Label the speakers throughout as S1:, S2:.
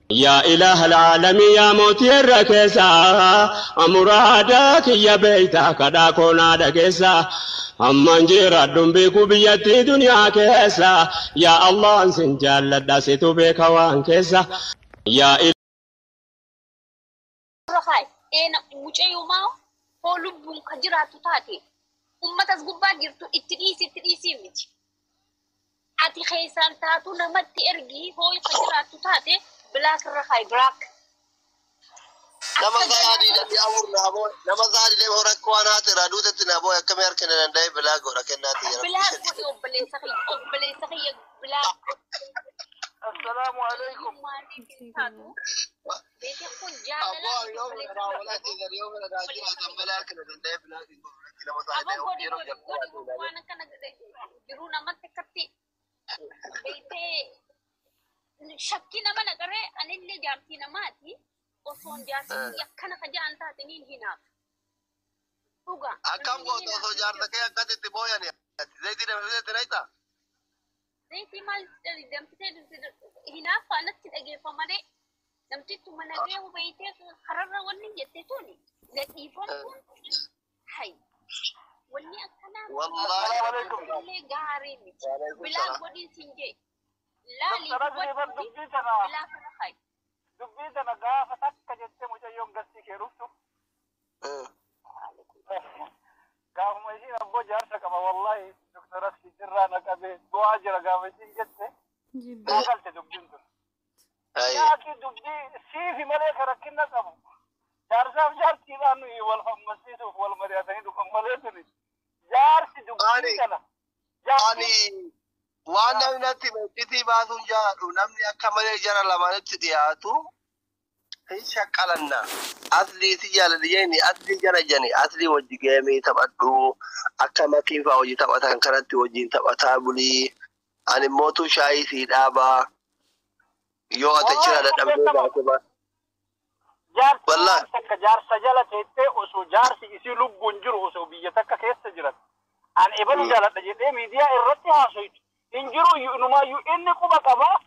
S1: Yaa ilaaha alaalamii, yaa mootii irra keessaa, muraada kiyya beeytaa, kadhaa koonaa dhageessaa. Amman jiraadhuun beeku biyyattii duniyaa keessa. Yaa Allah, sin jaalladha, situ beeka waan keessa. Yaa
S2: irra eena mucayyumaa hoo lubbuun ka jiraattu taate, ummatas gubbaa jirtu itti dhiisi, itti dhiisii miti. Ati keessaan taatu namatti ergii, hoo ka jiraattu taate block irra kaayi, block.
S3: Nama sa'a 24 naa boo'e. Nama sa'a 24 rakkoo waan haati irraa duutetti naa boo'e, akkamii harka na danda'e block godha kennaati jira.
S2: Block godhi, obboleessa kiyya, obboleessa kiyya, block.
S4: Assalaamu alaikum.
S2: Maaliif hin taatu? Beekee kun
S3: Abboo
S2: jaalala
S3: yoo
S2: obboleessa
S3: fedha walaa keessan yoo fedha naa jiraatan malee harka na danda'e block hin godhu. Nama sa'a
S2: Aboo godhi
S3: 24 yeroo
S2: godhi
S3: jalqabaa
S2: godhi. Waan akkana jiruu namatti akkatti beektee shakkii nama naqaree, anillee jaartii namaati, osoon jaartii akkana ka ja'an taate niin hinaaf. Dhugaa.
S3: Akkam goota osoo jaarsa kee akkasitti booyani? Zayitii danfisee nayita?
S2: Zayitii maal danfisee? Hinaaffaa natti dhageeffa malee, namtichi mana gahee beeytee kararra wanni jette tuni gadhiifamtuun hay wanni akkanaa
S3: Wallaahi.
S4: Assalaamu alaikum.
S2: illee gaarii miti.
S3: Waalaikum
S2: Block
S3: salaam.
S2: godhiin siin jee. Laalii
S4: Doktor Asli bar
S2: hubadhuuti
S4: dubbii tana
S2: block irra kaayi.
S4: Dubbii tana gaafa takka jettee mucayyoon garsii kee dhuftu, gaafuma isiin abboo jaarsa qaba, wallahi Doktor Asli jirraa na qabee du'aa jira gaafa isiin jette naa galte dubbiin tun. Yaaki dubbii siifi malee ka rakkina qabu. Jaarsaaf jaartiidhaan wal fammasiisuuf wal mari'atanii dhufan malee tuni. Jaarsi dubbii kana.
S3: Ani waan namni natti iccitii baasuun jaalladhu, namni akka malee jara lamaanitti dhiyaatu hin shaqqalanna. Aslii si jaaladha jeeni, aslii jara jani, aslii wajji geemii taphadhu, akka makii fa'aa hojii taphatan kanatti wajjin taphataa bulii, ani mootu shaayii sii dhaabaa yoo ati achirraa dadhabdee baate baate.
S4: Jaarsi
S3: Wallahi.
S4: waan takka jaarsa jala teettee, osoo jaarsi isii lubbuun jiru, osoo biyya takka keessa jiran, ani ebalu jaaladha jedhee miidiyaa irratti haasoytu hin jiru iyyuu, inumaayyuu inni quba qaba.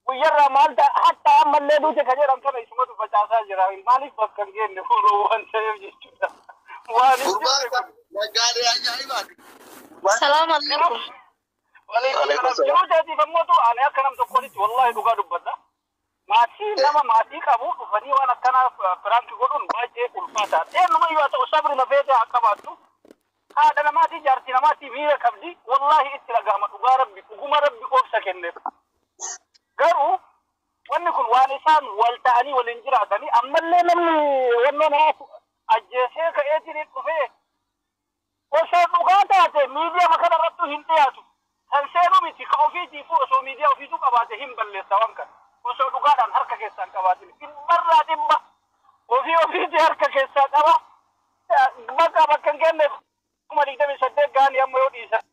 S4: Guyyarraa maal ta'a, hatta ammallee duute ka jedhan kana isumatu facaasaa jira. Maaliif bakka hin geenne fooloo waan ta'eef jechuudha. Waan hin
S3: Gurbaan
S4: jirre kun.
S3: naggaadee ajaa'ibaati.
S5: Salaam alaikum.
S4: Waalaikum
S3: Waalaikum
S4: salaam.
S3: salaam.
S4: Jiruu teetiif ammoo ani akka nam tokkotti wallahi dhugaa dubbadha. Maatii nama maatii qabu dhufanii waan akkanaa prank godhuun baay'ee ulfaataadha. Eenyumayyuu haa ta'u, sabri lafeetee haa qabaattu. Haadha namaatii, jaartii namaatii, miira qabdi. Wallahi itti dhagahama, dhugaa rabbi, dhuguma rabbi obsa kenneef. Garuu wanni kun waan isaan wal ta'anii waliin jiraatanii, ammallee namni wanna namaaf ajjeesee ka'eetiin dhufee osoo dhugaa taate miidiyaa kana irrattuu hin dhiyaatu. Kan seenuu miti, ka ofiitiifuu osoo miidiyaa ofiituu qabaate hin balleessa waan kana. Osoo dhugaadhaan harka keessaan qabaatin dhibbarraa dhibba ofii ofiitii harka keessaa qaba. Bakka bakka hin kenneef 28,000 gaanii amma yoo dhiisan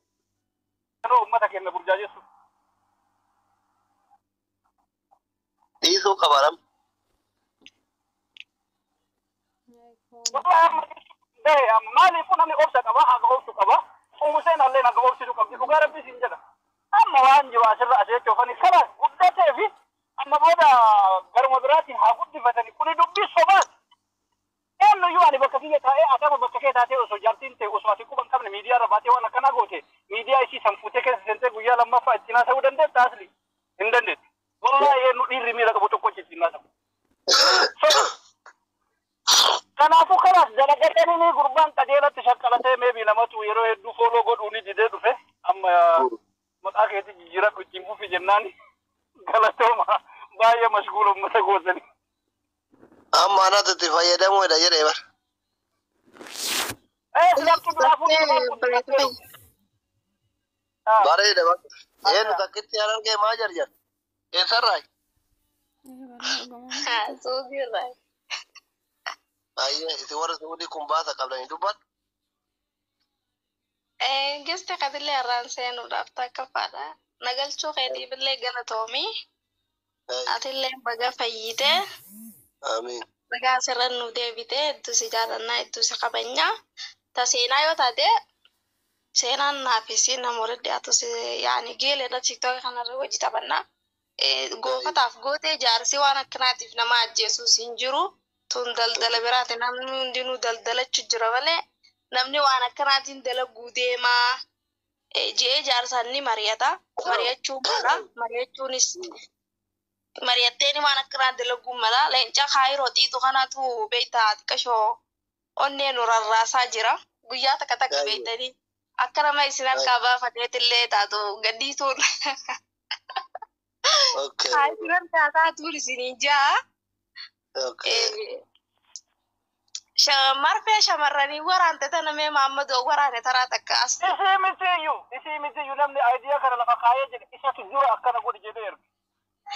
S4: uummata kenna burjaajessu.
S3: Dhiisuu qaba nam.
S4: Wallahi amma gahe, amma maaliifuu namni obsa qaba, haga obsu qaba. Umuseen allee haga obsitu qabdi, dhugaa rabbi siin jedha. Amma waan jiru asirra asii jechuufani kana guddatee fi amma booda garuma biraatiin haa guddifatani, kuni dubbii sobaati. Eenyuyyuu ani bakka kiyya taa'ee, atama bakka kee taatee, osoo jaartiin ta'e, osoo ati quba hin qabne miidiyaa irra baatee waan akkanaa goote, miidiyaa isii san fuutee keessa seentee guyyaa lammaffaa ittiin haasa'uu dandeetta? Asli hin dandeettu. Wallahi eenyu dhiirri miira qabu tokkochi ittiin haasa'u. Kanaafuu kanaaf dalagatanii gurbaan qajeelatti shaqqalatee meebii namatu yeroo hedduu follow godhuu ni didee dhufe, amma maqaa keetii jijjiiradhu ittiin fufi jennaan, galatooma, baay'ee mashguula uummata gootanii.
S3: Amma anatu itti fayyadamuudha jedhee bara.
S4: Eh, silattu duraafuu
S5: Bareedu.
S3: Bareeda bakka. Eenyu takkitti harargee maa jarjar? Eessarraa?
S5: Suuqiirraa.
S3: Ayyee, isin warra Suudii kun baasa qabdanii dubbadhu.
S5: Gisti katillee irraan seenuudhaaf takka faadha. Nagalchuu keetiifillee galatoomii. Atillee baga fayyitee.
S3: Amiin.
S5: Baga asirra nu deebitee, hedduu si jaalannaa, hedduu si kabajnaa. Ta seenaa yoo taate, seenaan naafisi nama walitti dhiyaatu yaani geeleedha, TikTok kanarra hojii taphannaa. Goofataaf gootee jaarsi waan akkanaatiif nama ajjeesuus hin jiru. Tun daldala biraati, namni hundinuu daldalachuu jira malee namni waan akkanaatiin dalaguu deemaa je'ee jaarsaan ni mari'ata. Mari'achuu mala. Mari'achuunis mari'atteen waan akkanaa dalaguu mala. Leenca kaayiroo xiixu kanatu beektaa xiqqashoo onnee nu rarraasaa jira. Guyyaa takka takka beektanii akka nama isin harkaa baafateetillee taatu gaddiisuun.
S3: Okay.
S5: Isin harkaa taatuun isiniin ja'a.
S3: Okay.
S5: Marfee shamarranii waraante tana mee Maammadoo waraane taraa takka as.
S4: Isii mitiyyuu, isii mitiyyuu, namni aayidiyaa kana lafa kaayee jedhe isatu dura akkana godhi jedhee erge.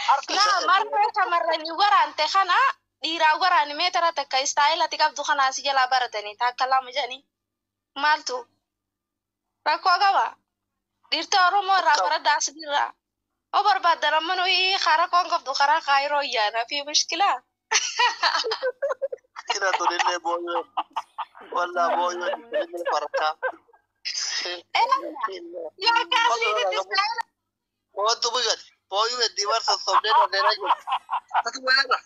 S4: Harka
S5: Laa, marfee shamarranii waraante kana dhiiraa waraani mee taraa takka istaayila ati qabdu kana si jalaa baratanii takka lama jedhanii maaltu rakkoo qaba? Dhiirta Oromoo irraa baradhaa as dirraa. Oo barbaaddan amma nuyi karaa koon qabdu karaa kaayiroo iyyaana fi mushkilaa.
S3: Kira tunillee booyyoo. Wallaa booyyoo tunillee farkaa.
S5: Yoo akka asliititti istaayila.
S3: Kootu bugati. Booyyoo heddii bar sossobdee daldalaa jiru. Ati weerra.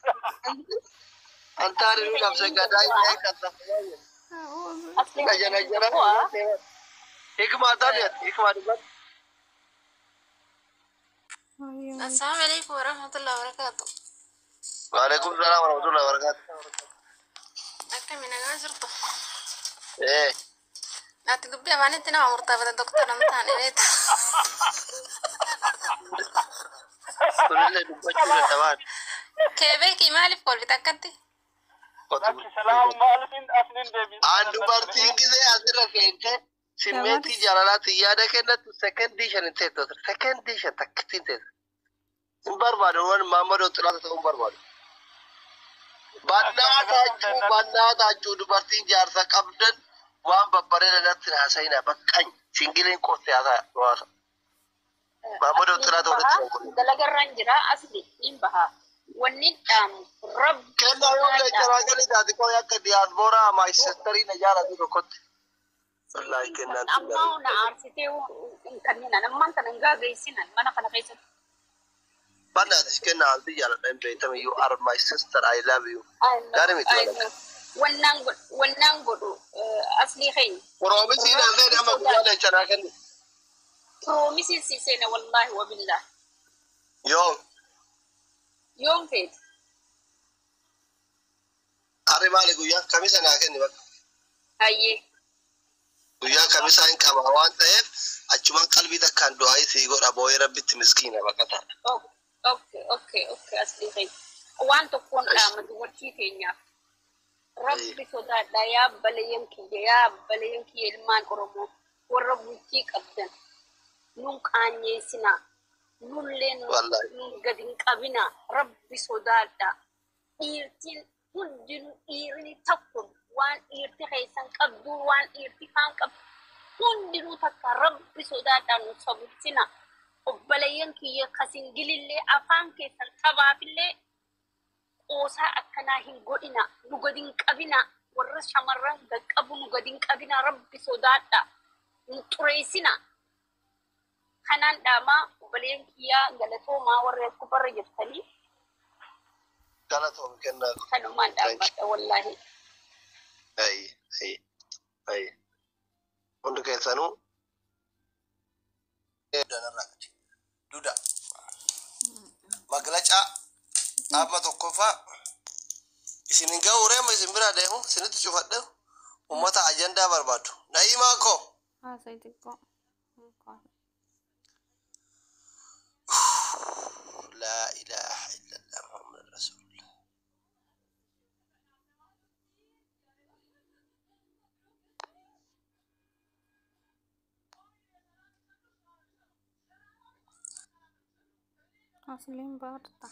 S3: Antaari nu qabse gadaa illee kan safuu.
S2: Asli
S3: Jala jala. Hikmaa taate hikmaa dubbatti.
S6: Assalamu alaikum warahmatullahi wabarakatuh.
S3: Waalaikum salaam warahmatullahi wabarakatuh.
S6: Akkami, nagaa jirtu?
S3: Eh.
S6: Ati dubbii afaanitti nama murtaafata doktora nama taane beekta.
S3: Tunillee dubbachuu dadhabaan.
S6: Kee beekii maaliif kolfite akkatti?
S4: Lakki salaam maaliifin asliin deebiin.
S3: Aan dubartiin gisee asirra seente simmeetii jaalalaatti yaada kennattu sekendii 5 hin teettu. Sekendii 5 takkitti hin teettu. Hin barbaadu, waan Maammadoo Xilaata ta'uu hin barbaadu. Bannaa taachuu, bannaa taachuu, dubartiin jaarsa qabdan waan babbareeda natti haasa'ina baqqañ singiliin qofti haasa'a hawaasa. Maammadoo Xilaata walitti hin godhu.
S2: Dalagarraan jira, asli niin baha. Wanni dhaamu rabbi
S3: Kennaa yoo leencaraa galii taate koo akka diyaasporaa maayisistarii na jaalatu tokkotti. Wallaahi kennaan tun
S2: Ammaa na aarsitee hin kenninan, ammaan kana hin gaageessinan mana kana keessatti.
S3: Bannaatis kennaa alti jaaladha hin beektamu. You are my sister, I love you. Gaarii miti walakka.
S2: Wannaan godhu, wannaan godhu, aslii keenya.
S3: Promisii naan ta'e amma guyyaa leencanaa kennu.
S2: Promisii si seena, wallaahi wabillah.
S3: Yoo
S2: Yoom feeti?
S3: Harri maali guyyaa kamisa naa kenni bakka.
S2: Hayyee.
S3: Guyyaa kamisaa hin qaba waan ta'eef achumaan qalbii takkaan du'aa isii godha, boo'ee rabbitti miskiina baqataa.
S2: Okay, aslii keenya. Waan tokkoon dhaama dubartii keenyaaf. Rabbi sodaadha yaa balayan kiyya, yaa balayan kiyya, ilmaan Oromoo warra bultii qabdan. Nun qaanyeessinaa. Nullee
S3: Wallaahi.
S2: nun gadi hin qabinaa. Rabbi sodaadha. Dhiirtiin hundinuu, dhiirni tokko waan dhiirti keessan qabdu, waan dhiirti kaan qabdu hundinuu takka, rabbi sodaadha, nu sabultina. Obboleeyyan kiyya kasingilillee afaan keessan tabaafillee qoosaa akkanaa hin godhina, nu gadi hin qabina, warra shamarran gaqqabu nu gadi hin qabina, rabbi sodaadha, nu xureessina. Kanaan dhaamaa obboleeyyan kiyyaa, galatoomaa warra as gubbarra jirtanii.
S3: Galatoomi kennaa.
S2: Kanumaan dhaabbadha wallaahi.
S3: Ayi ayi ayi. Hundi keessanuu. Duda. Maglacaa amma tokkoffaa isin hin ga'u reema isin bira deemu isinitti cufadhe ummata ajandaa barbaadu. Na'imaa koo.
S6: Haasa'e xiqqoo.
S3: Laa ilaaha illallah Muhammad Rasulullah.
S6: Asliin baarta.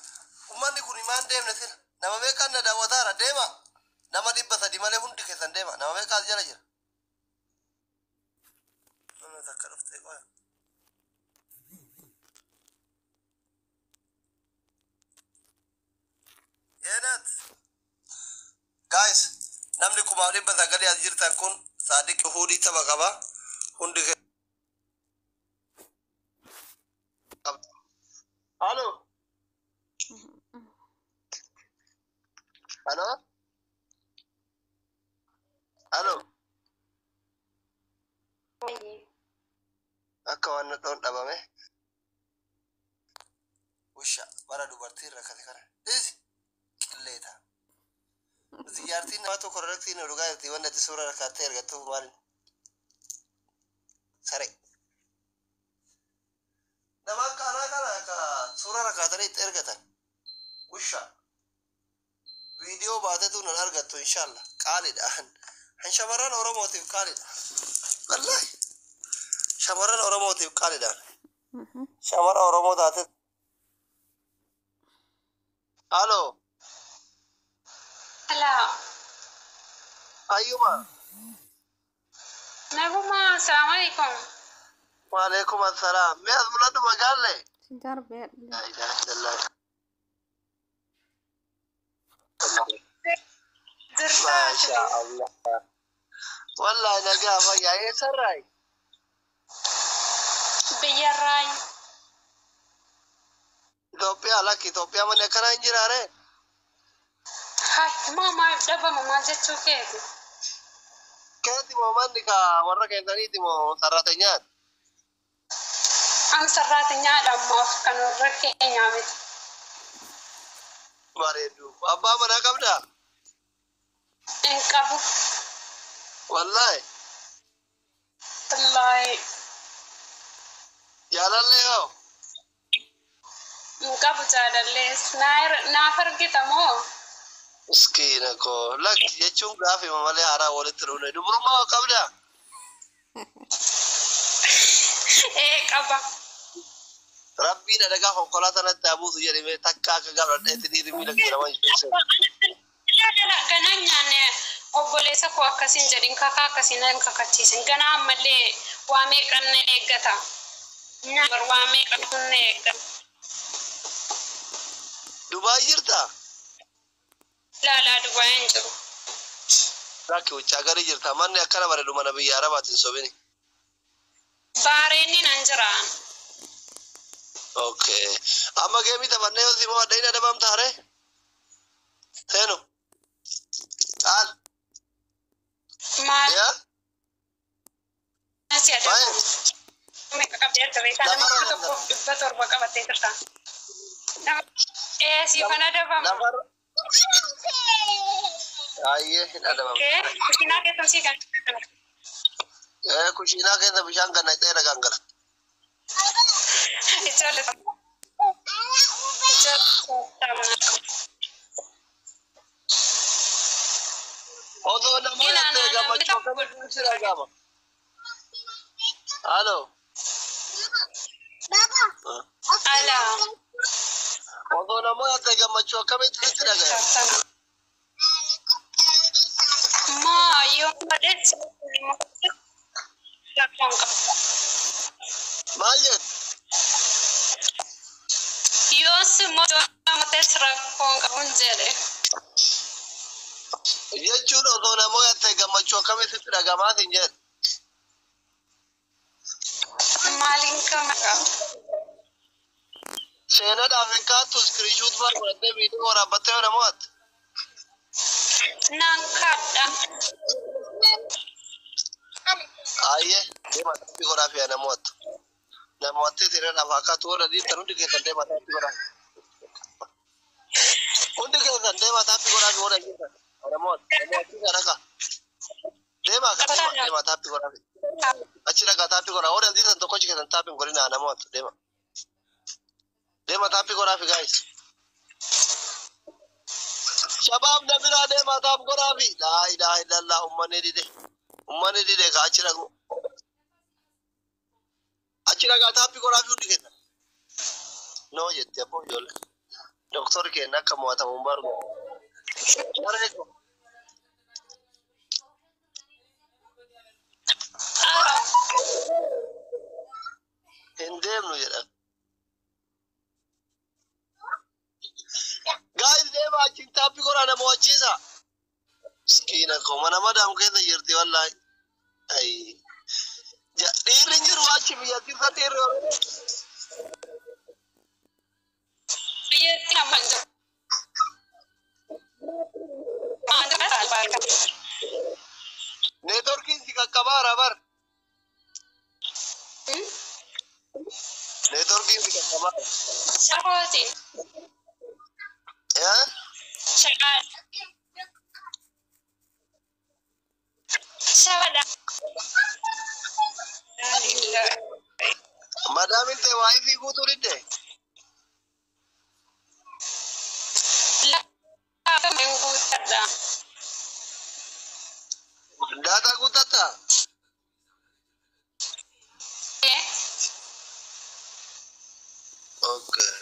S3: Ummanni kun himaan deemne sila. Nama meeqaan na daawwataara deema. Nama 300 malee hundi keessan deema. Nama meeqa as jala jira? Namni takka dhuftee qoya. Yeenat. Guys, namni 1900 as jirtan kun Saadiq Huudii tapha qaba. Hundi keessan. Halo. Halo? Halo? Akka waan nadhoon dhabame. Usha bara dubartii rakkate kana. Dhiisi qilleeta. Ziyyaartiin nama tokko irratti nu dhugaa jirti wanni ati suura rakkaattee argattuuf maali? Sare. Nama akka anaa kana akka suura rakkaatanii itti ergatan. Usha. Viidiyoo baatetu nan argattu inshallah. Qaaliidha. Han shamarran Oromootiif qaaliidha. Wallahi. Shamarran Oromootiif qaaliidha. Shamara Oromoo taate. Halo.
S6: Hello.
S3: Ayyuma.
S6: Naguma, assalamu alaikum.
S3: Waalaikum assalaam. Mee as mul'atu magaalle?
S7: Si darbee.
S3: La ilaha illallah.
S6: Jirtaa?
S3: Masha Allah. Wallahi nagaa fayyaa eessarraay?
S6: Biyyarraay.
S3: Itoophiyaa lakki Itoophiyaa manni akkanaa hin jiraare?
S6: Hai, maa maaliif dhabama maal jechuu keeti?
S3: Keeti moo manni ka warra keessaniiti moo sarratenyaati?
S6: An sarraatinyaadha ammaaf kan warra keenyaa miti.
S3: Bareedu. Abbaa manaa qabdaa?
S6: Hin qabu.
S3: Wallahi.
S6: Wallaahi.
S3: Jaalallee hoo?
S6: Hin qabu jaalallees. Naaf argita moo?
S3: Miskiina koo. Lakki jechuun gaafima malee haaraa walitti dhufne. Dubrummaa hoo qabdaa?
S6: Ee qaba.
S3: Rabbiin adagaa konkolaataa natti haa buusu jedhame takka akka gaafadheetti dhiirri miila kiyya lamaan jibbeesse.
S6: Ganaan nyaanne obboleessa koo akkasiin jedhin kakaa akkasiin nan kakachiisin. Ganaa ammallee waa meeqan na eeggata. Nyaanni waa meeqan na eeggata.
S3: Dubaay jirtaa?
S6: Laalaa Dubaay hin jiru.
S3: Lakki wucci garii jirta. Manni akkana bareedu mana biyya Arabaatiin sobini.
S6: Baareenni nan jira.
S3: Okay. Amma geemii taphannee yoo simoo adda hin adabamta haree? Seenu. Qaal.
S6: Maal
S3: Yaa?
S6: si adabamu? Meeqa qabdee jirta beektaa? Nama 1700 qabattee jirta. Ee siifan adabama.
S3: Lafarra. Ayyee hin adabamta.
S6: Kee kushiinaa keessan sii kan.
S3: Kushiinaa keessa bishaan ganna dheera gangala.
S6: Ijoollee. Ijoollee.
S3: Osoo namoota ta'e gammachuu akkamitti si dhaga'ama? Halo.
S6: Ala.
S3: Osoo namoota ta'e gammachuu akkamitti sitti dhaga'ama?
S6: Maa yoo madees rakkoon qaba.
S3: Maal jettu?
S6: Yoos immoo madees rakkoon qabuun jedhe.
S3: Jechuun osoo namoota ta'e gammachuu akkamitti sitti dhaga'amaa siin jedhe?
S6: Maaliin kama qaba?
S3: Seenaadhaaf hin kaattu iskiriishuut fa'aa godhattee viidiyoo waraabbattee yoo namoota.
S6: Naan kaadha.
S3: Ayyee deema taappii godhaa fi namoota. Namooti seenaadhaaf haa kaattu warra dhiirtan hundi keessan deema taappii godhaa. Hundi keessan deema taappii godhaa fi warra dhiirtan. Namoota namooti kana ka. Deema ka deema deema taappii godhaa fi. Achi dhagaa taappii godhaa warra dhiirtan tokkochi keessan taappii hin godhinaa namoota deema. Deema taappii godhaa fi gaayis. Shabaab na biraa deema taap godhaa fi. Laa ilaaha illallah ummanni dide. Ummanni dide ka achi dhaqu. Achi dhagaa taappii godhaa fi hundi keessan. Noo jetti abboo ijoollee. Doktorri keenya akka mo'atamu hin barbaadu. Bareedu. Hin deemnu jedhan. Gaayis deema achiin taappii godhaa nama wachiisa. Miskiina koo mana madaam keessa jirti wallaahi. Ayi. Dhiirri hin jiru achi biyyattii irra dhiirri Oromoo.
S6: Biyyatti nama hin jiru.
S3: Neetworkiin si qaqqabaara bar. Neetworkiin si qaqqabaara.
S6: Shakooti.
S3: Yaa?
S6: Shaqaadha. Shabadha.
S3: Madaamin ta'e waayifii guutuu didde?
S6: Lafa hin guuttadha.
S3: Daataa guuttatta? Okay.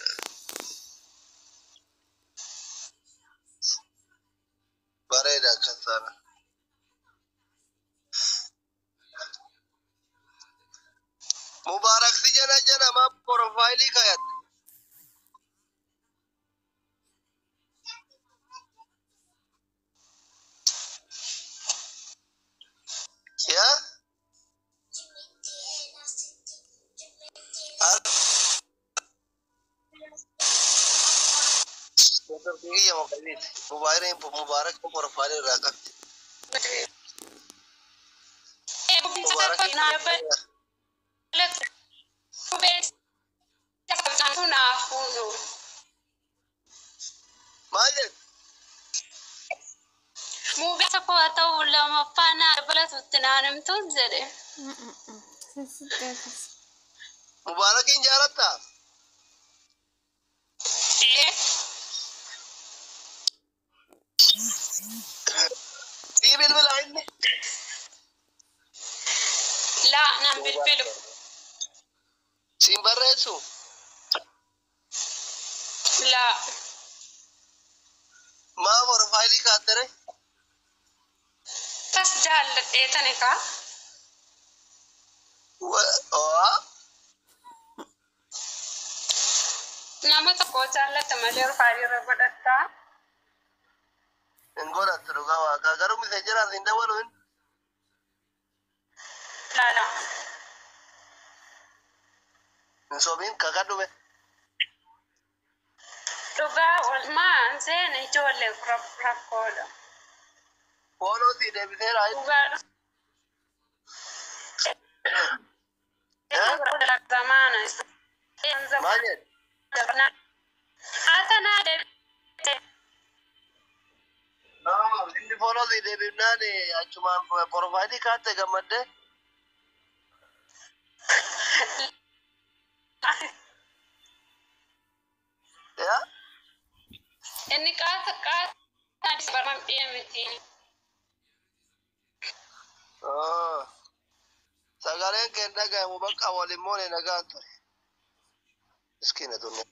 S3: Bareeda akkas taana. Mubaarak si jala jala maa porofaayilii kaayatte. Yaa? Kiyya maqaliiti. Mubaarak porofaayilii irraa qabdi. Mubaarak. Maal jedhu?
S6: Muubisa koo ta'u lammaffaa naa dabalatutti naan himtuun jedhe.
S3: Mubaarakiin jaalattaa? Sii bilbila inni?
S6: Laa naan bilbilu.
S3: Siin barreessu?
S6: Laa.
S3: Maa porofaayilii kaattere?
S6: Tas jaalladhee tani kaa.
S3: Oo.
S6: Nama tokko jaallata malee ulfaarii irra godhattaa.
S3: Hin godhattu dhugaa waaqaa garuu miseenjiraan siin dabalu hin.
S6: Laala.
S3: Hin sobiin kakadhume.
S6: Dhugaa olmaan seena ijoollee rakkoodha.
S3: Fooloo sii deebiseera inni.
S6: Dhugaadha. Zamaana.
S3: Maal jedhu?
S6: Haata naa deebite.
S3: Inni fooloo sii deebifnaan achumaan porofaayilii kaatte gammaddee. Yaa?
S6: Inni qaata qaata barmamdhee miti.
S3: Sagaleen kee hin dhagahamu bakka waliin moone nagaan ture. Miskiina tunne.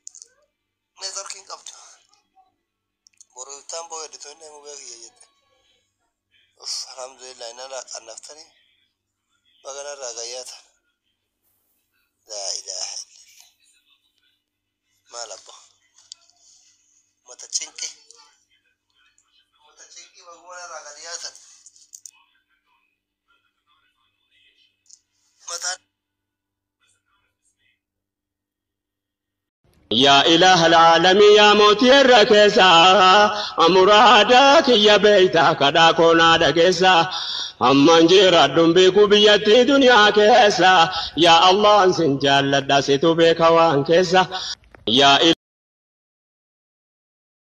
S3: Neetworkiin qabdu. Boru iftaan boo hedduutu inni mubee kiyya jette. Uff alhamdulillah inni irraa qannaftanii bagana irraa gayyaata. Laa ilaaha illallah. Maal abbo. Mata cinqi. Mata cinqi baguma irraa gadi yaatan. Mataan
S1: يا إله العالمين يا موتي الركسا أمرادك يا بيتا كدا كونا دكسا أمان جرادم بيكو بيتي دنيا كيسا يا الله سنجال داسيتو بيكوان كيسا يا